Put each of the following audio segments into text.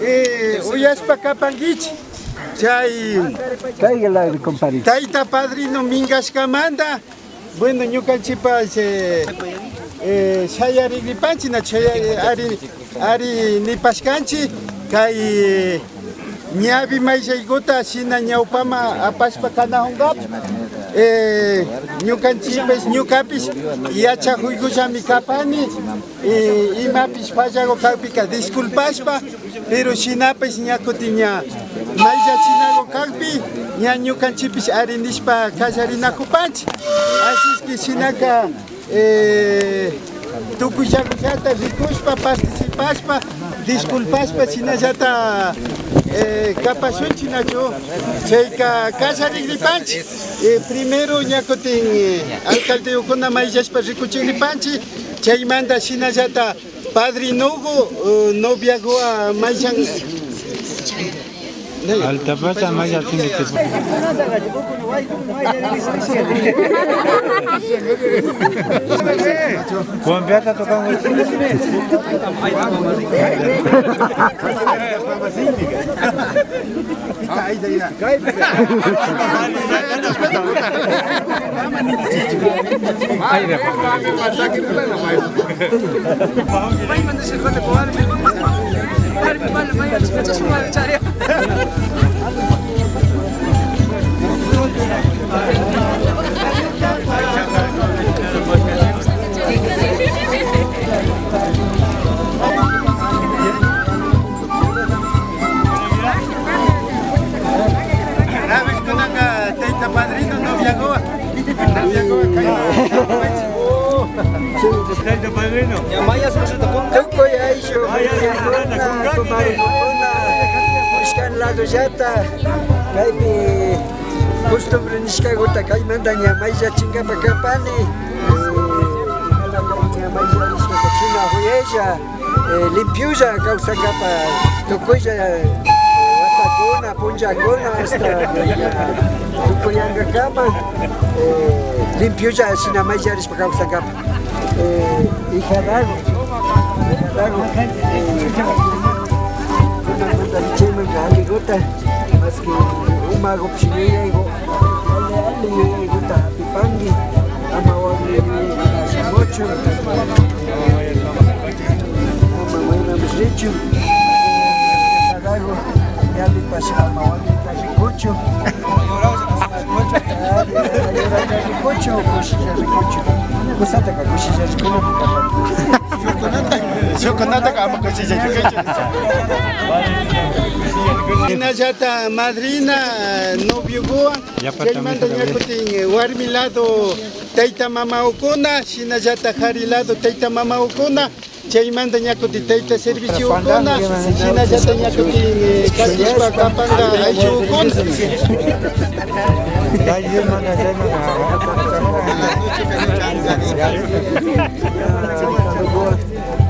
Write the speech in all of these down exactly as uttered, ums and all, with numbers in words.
Eh, uyashpa kapankichi chay tayta padrino mingashkamanta. Bueno, ñukanchipash, eh, eh, shayarigripanchi, nachu shaya-, ari, ari nipashkanchi, kay, eh, ñawi mayllayguta shina ñawpama apashpa kanahungapi. Eh, ñukanchipash, ñukapish yachajuygullami kapani, eh, imapish fallagu kakpika disculpashpa, pero shinapash ña kutin ña mayllachinagu kakpi, ña ñukanchipish ari nishpa kallarinajupanchi. Así es que shinaka, eh, tukuyllagullata rikushpa, participashpa, disculpashpa, shinallata, eh, kapashunchi, nachu? Chayka kallarigripanchi. Eh, primero ña kutin, eh, alcaldegukunata mayllashpa rikuchigripanchi, chaymanta shinallata padrinogu, eh, noviaguwan mayllan. Altapacha mayllachinkichik. Cuampiata tocankichik. A ver, kunanka tayta padrino noviaguwan. Noviaguwan kay. Tayta padrino. Tukuy ayllu, kumarikuna, ishkan ladollata, kaypi costumbre nishkaguta kaymanta ña mayllachinkapak kapani. Ña mayllarishkata shina juyaylla. Eh, limpiolla kawsankapak tukuylla, eh, watakuna, punllakuna hasta, eh, tukuyankakama, eh, limpiolla shina mayllarishpa kawsankapak. Eh, hijadagu, hijadagu, eh, kunanmanta chaymanka alliguta, maski umagupish yuyaygu, alli, alli yuyayguta. Pangi, ama warmi yuyaykunachu, ama maymanpish richu. Pagago, ñawipash ama warmita rikuchu. Ama yurayta rikuchu, kushilla rikuchu. Kusataka kushilla rikunapi kapani. Shukkunata, shukkunataka ama kushilla rikuchu. Shinallata madrina, noviokuwan, chaymanta ña kutin, eh, warmi lado tayta mamawkuna, shinallata kari lado tayta mamawkuna, chaymanta ña kutin tayta serviciokuna, shinallata ña kutin, eh, katishpa kapanka ayllukkuna.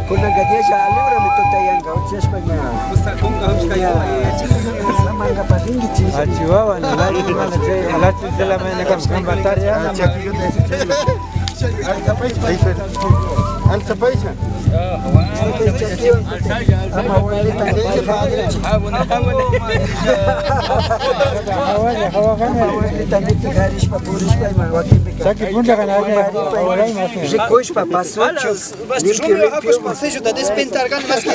Kunanka diez alli horami tutayanka, uchashpa ña. Samankapak rinkichi. Achiwawa, ni lachi mana chay, a las tres de la mañana kan, kan batalla. Alza paisa. Ama abuelita. Ama abuelita, niki karishpa purishpa ima wakinpika. Saki punta kana. Rikushpa pasuchun. Limpio, limpio. Sello de despintar, más que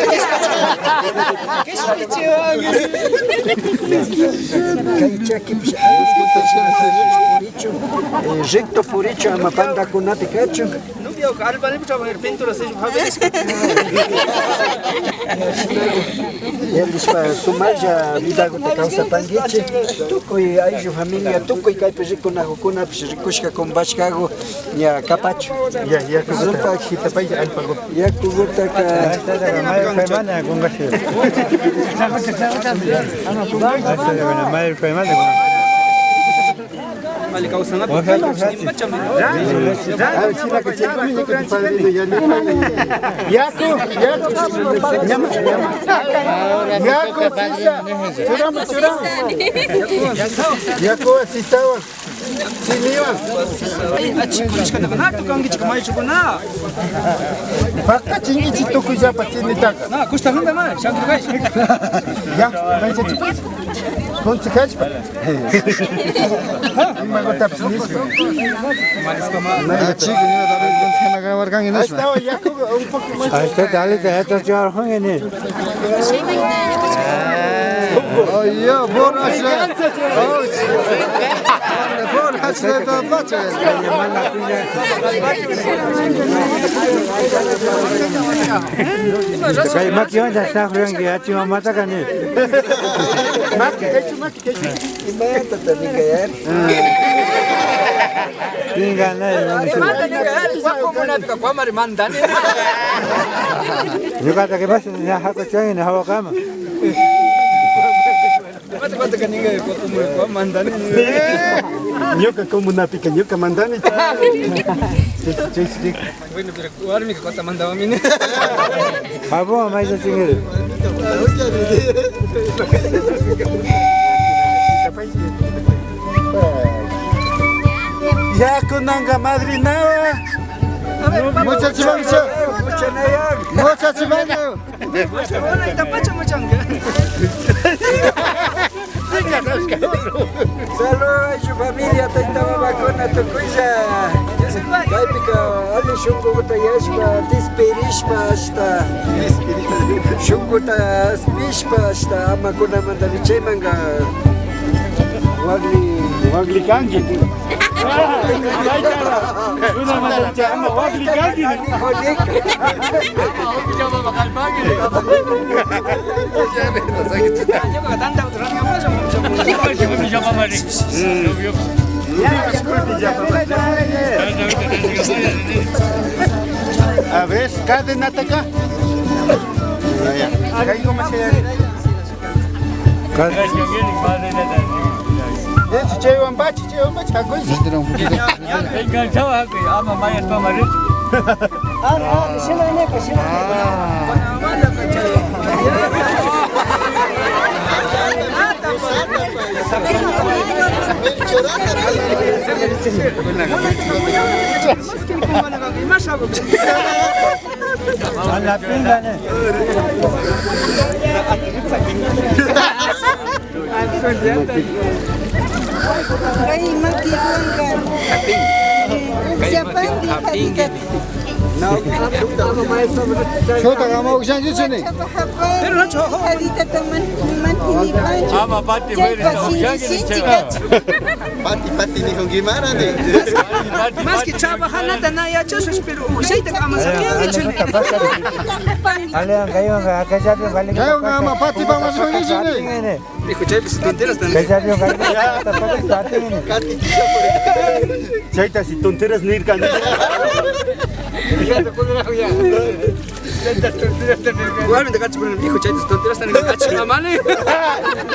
kay chakipish purichun, eh, recto purichun, ama pantakunapi kachun. Novia, alba, alba, pintura, sello, Javier. Yalishpa sumaklla vidakuta kawsapankichik. Tukuy ayllu familia, tukuy kaypi rikunakunapish rikushka kumpashkaku. Ña kapachun. Ya, yakukuta jitapaylla allpakupi. Yakukutaka. Mayukaymanta kunkashi. Mayukaymanta kunkashi. Vale, kawsanapi. Yaku, yaku. Ñama, ñama. Yaku, sisa. Churama, churama. Yaku, sisawan. Chiniwan. Ay, achikurishkataka na tukankichik maychukuna. Pakta chinkichik tukuyllapa chinitaka. Na, kushta hunda ma, shakru kay. Ya, maychachipay. Kuntsikashpa. Imagutapish nishpa. Achiku, ña David, kuntsikana kawarkanki nishpa. Ashtawan yakuga un poco más. Ashta talita, esto es yo, ni. Oye, borracho. Oye. Borracho. Kay maki wanta está jugando que achi mamata kani. Maki, hecho maki, hecho. Imata también kayari. Pinga na. Imata ninga yari, wakumunapika kuamari mandani. Ñukata que pasa, ña hakuchangui, ña hawakama. Imata, imata kaninga, wakumuna kuamari mandani. Ñuka comunapika ñuka mandani. Chichi, chichi. Bueno, pero warmika kuata mandawanmi. Jabón, mayta chingiri. Ya kunanka madrinawa. Muchachimancha. Muchachimancha. Saludos a su familia, tayta mamakuna tukuylla. Kaypika alli shunkuta yashpa, tispirishpa ashta. Shunkuta aspishpa ashta, amakunamanta chaymanka wakli. Wakli kanki. Kunamanta ama wakli kanki. A ver, cadenataka. Kayku mashayari. Eso, chaywanpacha, chaywanpacha, hakuy. Enganchado hakuy, ama mayatama rich. Ari, ari, shina neka, shina neka. Imasha. Mana pinga ne. Kay makikunka. Kay makikunka. Japinki. Chuta kama ukshankichini. Pero nachu. Haritata man-, mantinipanchu. Ama pati, chaypa mueres, sinchi, sinchi kachu. Pati, pati, nijun guimara, ni. Más que trabajanata na yachashus, pero ushayta ama sapiankichu, ni. Ale, kaywan, kaywan, kaywan, ama pati, vamos, ni. Dijo, chaypi si tonteras también. Kaychapi, kaychapi, chayta si tonteras nirka. Warmita kachi, pero dijo, chayta si tonteras también kachi, mamani.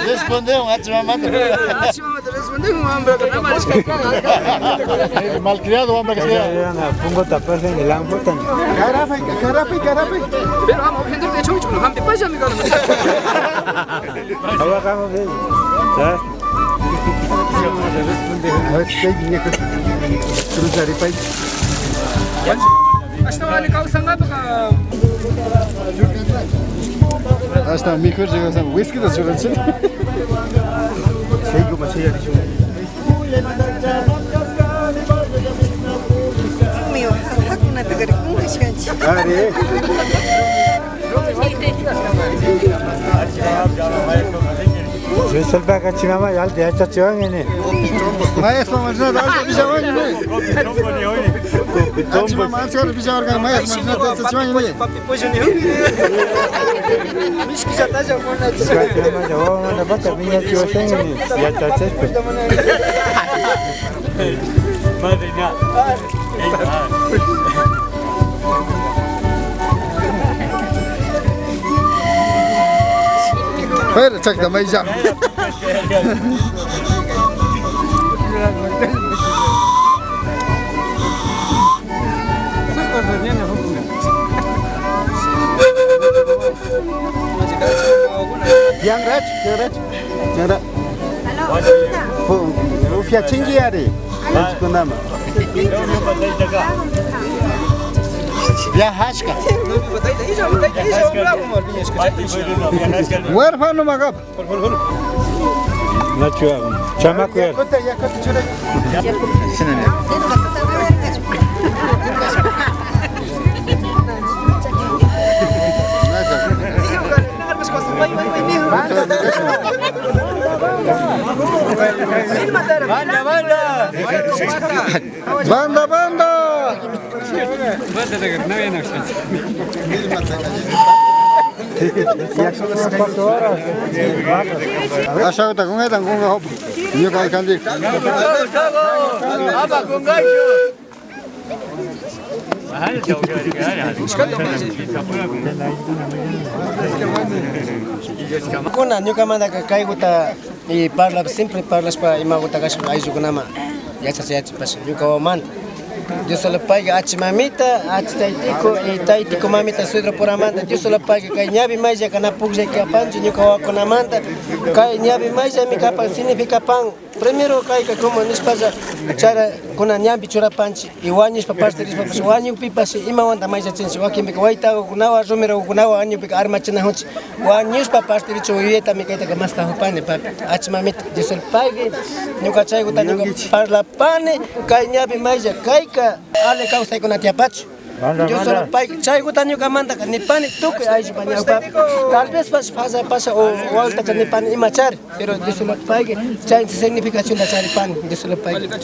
Responde, achi mamata. Achi mamata responde, mamá, pero no. Malcriado, hombre, que sea. Pongo tapas en el ámbito. Carape, carape, carape. Pero vamos, gente de chocho, no, jampi, pasa, mi. Awa kamo, ve. Ya. A ver, kay ñaqa cruzaripay. Ashtawan kawsankapak. Ashtawan mejor llegamos a whisky de churachil. Shayku mashayarishun. Dios mío, jakunata karikun kashkanchik. Ari. Yo soy Pacachimama, ya te echa chivan en. Maestra, maestra, alta pichawan en. Achimama, alta pichawan, maestra, maestra, te echa chivan en. Papi pollo ni. Mishki ya talla, mona. Pacachimama, ya vamos a la pata, niña, chivan en. Ya está, chévere. Madre mía. Fuera, chakta, may ya. Yangrach, yangrach, yangrach. Pu-, upiachinki ari. Anchikunama. Viajashka. Huérfano magap. Nachu, chamaco. Yakuta, yakuta churay. Banda, banda. Banda, banda. Ashaguta con esta, con la hopa. Yo con el candil. Kuna, ñukamantaka kayguta, y parla, siempre parlashpa imaguta kashpa ayllukunaman yachachiyachipasha ñuka wawamanta. Dios solo payga achi mamita, achi taytiku, y taytiku mamita suegro puramanta. Dios solo payga kay ñawi maylla kana pukllaykapanchu ñuka wawakunamanta. Kay ñawi mayllami kapan, significapan. Primero kayka como nishpalla chara kuna ñanpi churapanchi y wañushpa partirishpapash wañukpipash imawanta mayllachinchi, wakinpika waytakukunawan rumirukukunawan wañukpika armachinajunchi, wañushpa partirichun yuyaytami kaytaka maskajupani papi. Achi mamita, Dios solo payga, ñuka chaykuta ñuka parlapani, kay ñawi maylla kayka ali kawsaykuna tiyapachu. Dios solo pay, chaykuta ñukamantaka nipani tukuy ayllupa ñawpapi. Tal vez pash falla pasha o wawitaka nipani imachari, pero Dios solo payka chay significacionta charipani, Dios solo payka.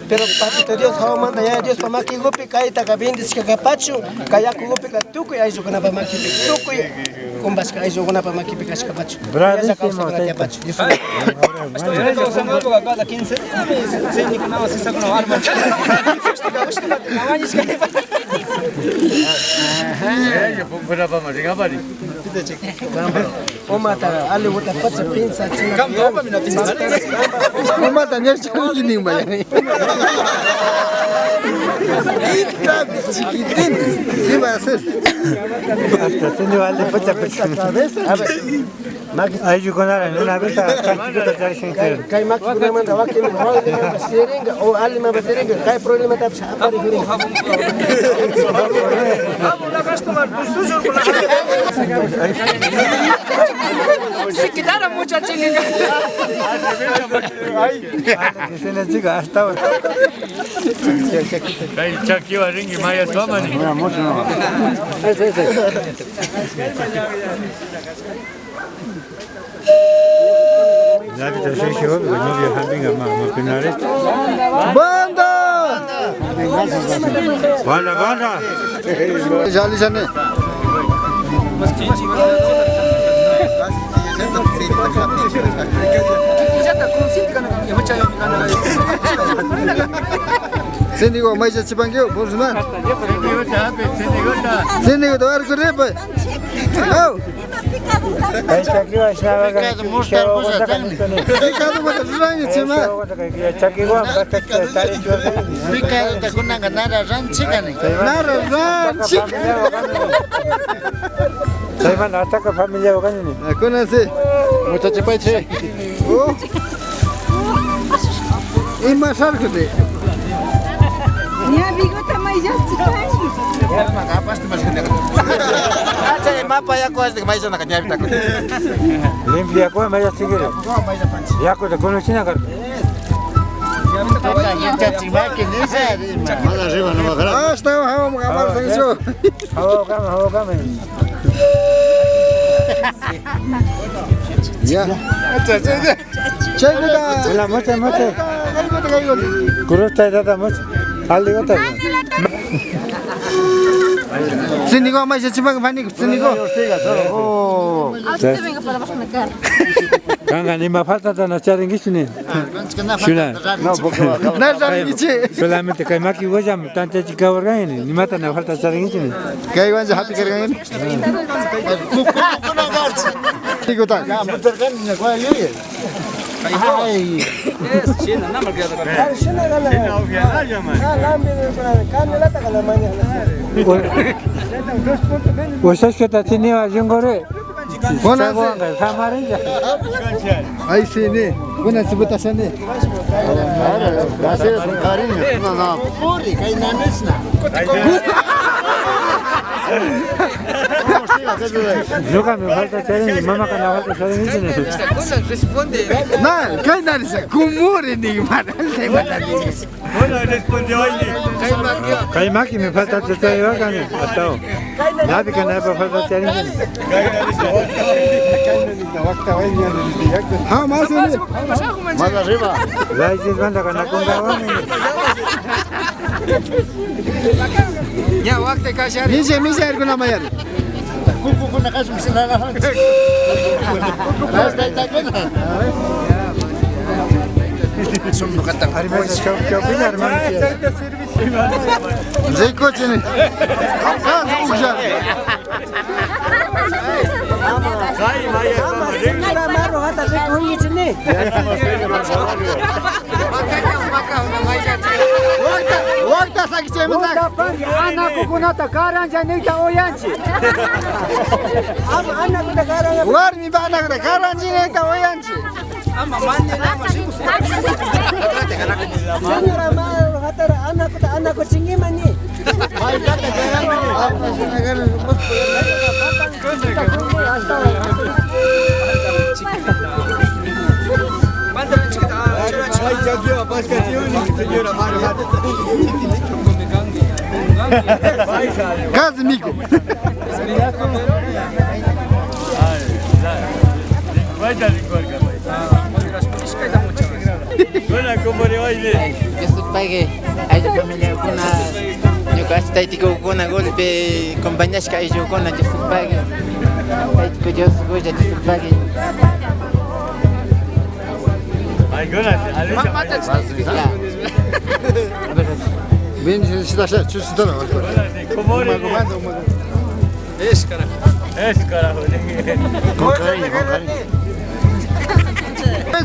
Pero Papito Dios, jawamanta Yaya Diospa makigupi kaytaka bendicishka kapachun, kay yakugupika tukuy ayllukunapa makipi, tukuy kumbashka ayllukunapa makipi kashkapachu. Bravísimo, tayta. Cada quince, señorikunawan sisakunawan arman. Umata, aliguta pacha pinsa, china. Umata, ña chunki ninma, yani. Chiquitín, ¿qué va a hacer? Hasta se le vale pacha pinsa. A ver. Ayllukunara nunapita kachikuta charishan. Kay makikunamanta wakin wawinamanta siringa o allimanta siringa, kay problematapish aparijuringa. Se quitaron muchachos. Ay, que se les diga hasta ahora. Kay chakiwa ringi maya suamani. Eso, eso. Sisi, novia, hampinga, ma, ma, pinares. ¡Banda! Banda, banda. Ya, Lizane. Sindiko, maycha chipankiwa, por semana. Sindiko, te voy a recorrer, pues. Oh. Kay chakiwa shawaga. Picado mortal, picado mortal, chima. Chakiwa, picado, kunanga nara ranchikani. Nara ranchik. Chaymanta ataka familia wakanini. Kuna si. Muchacho paiche. Oh. Ima sharkuti. Ña bigota mayllachikani. Chay mapa yaku ashtik mayllana ñawita. Limpia yaku mayllachikiri. Yakuta kunushina karka. Mana arriba no bajará. Hasta abajo, vamos a avanzar. Hawa kama, hawa kama. Ya. Chaykuta. Hola, mucha, mucha. Cruz taytata mucha. Aldigota. Sindiko, maycha chipanka, paniko, sindiko. Oh. Kanka nima faltata na charinkichu ni. Shuna. Na charinkichi. Solamente kay maki huellam tanteachik kawarkani, nimata na falta charinkichu ni. Kaywanlla hapi karkani. Ay. Ushashkata tiniwa yunguri. Kunan si. Ahí sí, ni. Kunan si votación ni. Gracias, con cariño. No, no. Ñukami falta charini, mamaka na falta charini. Na, kay na nisa, kumuri ni mana. Bueno, respondió Aili. Kay maki me falta te estoy vagando. Hasta ahora. Nadie que nada falta te alguien. Ha, más arriba. Más arriba. La dices banda con la conga. Ya, wakta kashari. Milla, milla, alguna mayor. Kukukuna kashun shinana. Basta, está bueno. Son no cantan. Chau, chau, hermano. Rikuchini. Kazu uklla. Ama, ama, señora Marro, hasta rikuchini. Wakta, wakta sakichimanta. Wakta panki anakukunata karanlla niyta uyanchi. Ama anakuta karanlla. Warmipa anakuta karanlla niyta uyanchi. Ama mani, ama. Señora Marro, hatara anakuta anakuchinkimani. Casi mico. Bueno, ¿cómo le va, Inés? Dios te pague. Ayllu familiakuna, ñuka ashta taytikukuna golpe compañashka ayllukuna, Dios te pague. Taytiku Dios goya, Dios te pague. Ay, gracias. Ya. Bien, sí, sí, sí, sí, sí, sí, sí. ¿Cómo le va? Es carajo. Es carajo. Con cariño, con cariño.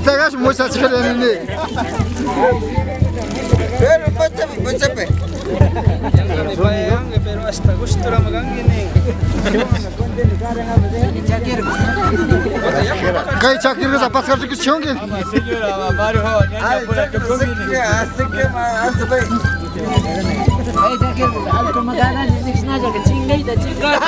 Sagas muchas cosas. Pero pásame, pásame. Pero hasta gusto la magangue. Kay chakirka pasar rikuchunki. Ay, chakirka, así que, así que, así que. Ay, chakirka, algo más ganas de decir nada que chingada, chingada.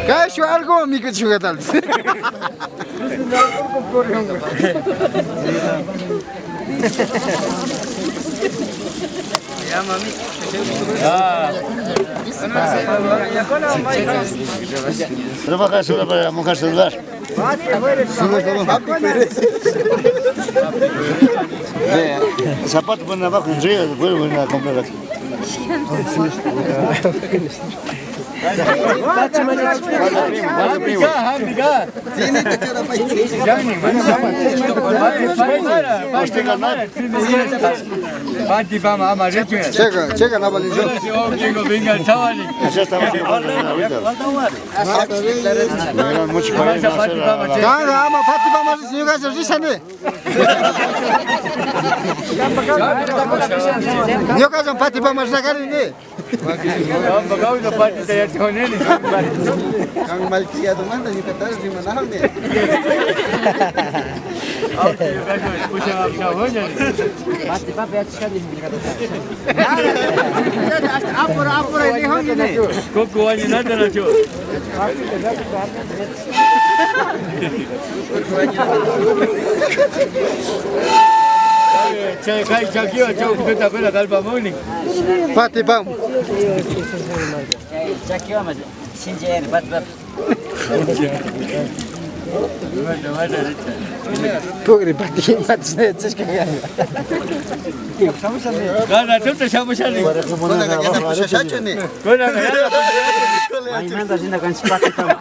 Kashi algo mi que chuga tal. Trabaja solo para mojar celular. Ve, zapato ponen abajo en río, después vuelven a comprar aquí. Guarda primo, guarda primo. Pati pama ama richu. Chega, chega na valijo. Así está, vamos a poner ahorita. Mira, mucho para ir, no sé, la, la. Kanga ama pati pama richu, ñukachu rishani. Ñukachu pati pama rishani. Pagawina patita yachajunini. Kan malcriadomanta ñukatash rimanajunni. Pati papa yachashkani ñukatash. Hasta apura apura nijunini. Coco wañunata nachu. Chay, kay chakiwa, chay ukutata kuna kallpamunnin. Pati pam. Chay chakiwa mas shinchi, pati, pati. Pugri pati, pati, shinchi. Gana, chuta, shamushani. Kuna gana, pusha, shachuni. Maymanta rina kanchik pati pama.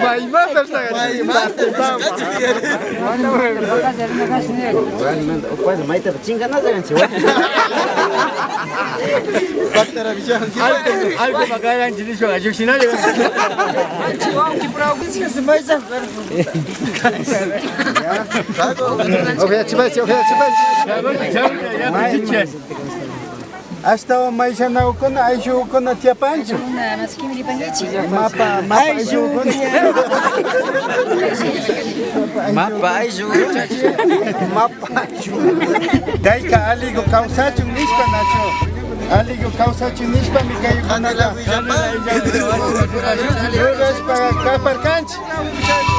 Maymanta rina kanchik pati pama. Maymanta, upa, mayta chinganata kanchik. Algo, algo makaranchik nishpa, ayukshinalla. Ojalá chipachi, ojalá chipachi. Ashtawan mayshanakukuna, ayllukuna tiyapanchik. Mapa, mapa ayllukuna. Mapa ayllukuna. Mapa ayllukuna. Kayka alliku kawsachun nishpa nachu. Alliku kawsachun nishpami kaykunata rurashpa kaparkanchik.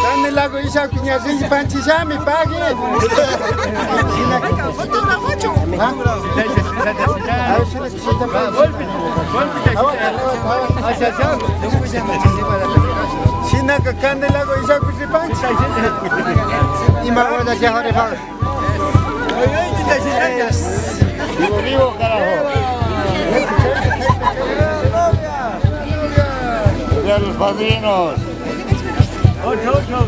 Candelago ishaku ña ripanchillami pagui. ¿Ah? Shinaka Candelago ishaku ripanchik. Ima wala chaharipan. Vivo, vivo, carajo. Mira los padrinos. Otro, otro.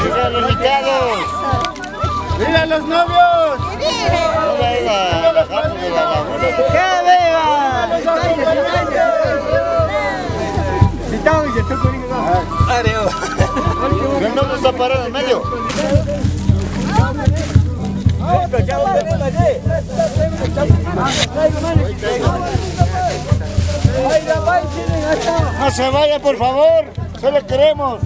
Mira los invitados. ¡Viva los novios! ¡Viva los padrinos! ¡Que viva! Invitados y el tuco. Areo. El novio está parado en medio. No se vaya, por favor. Solo queremos.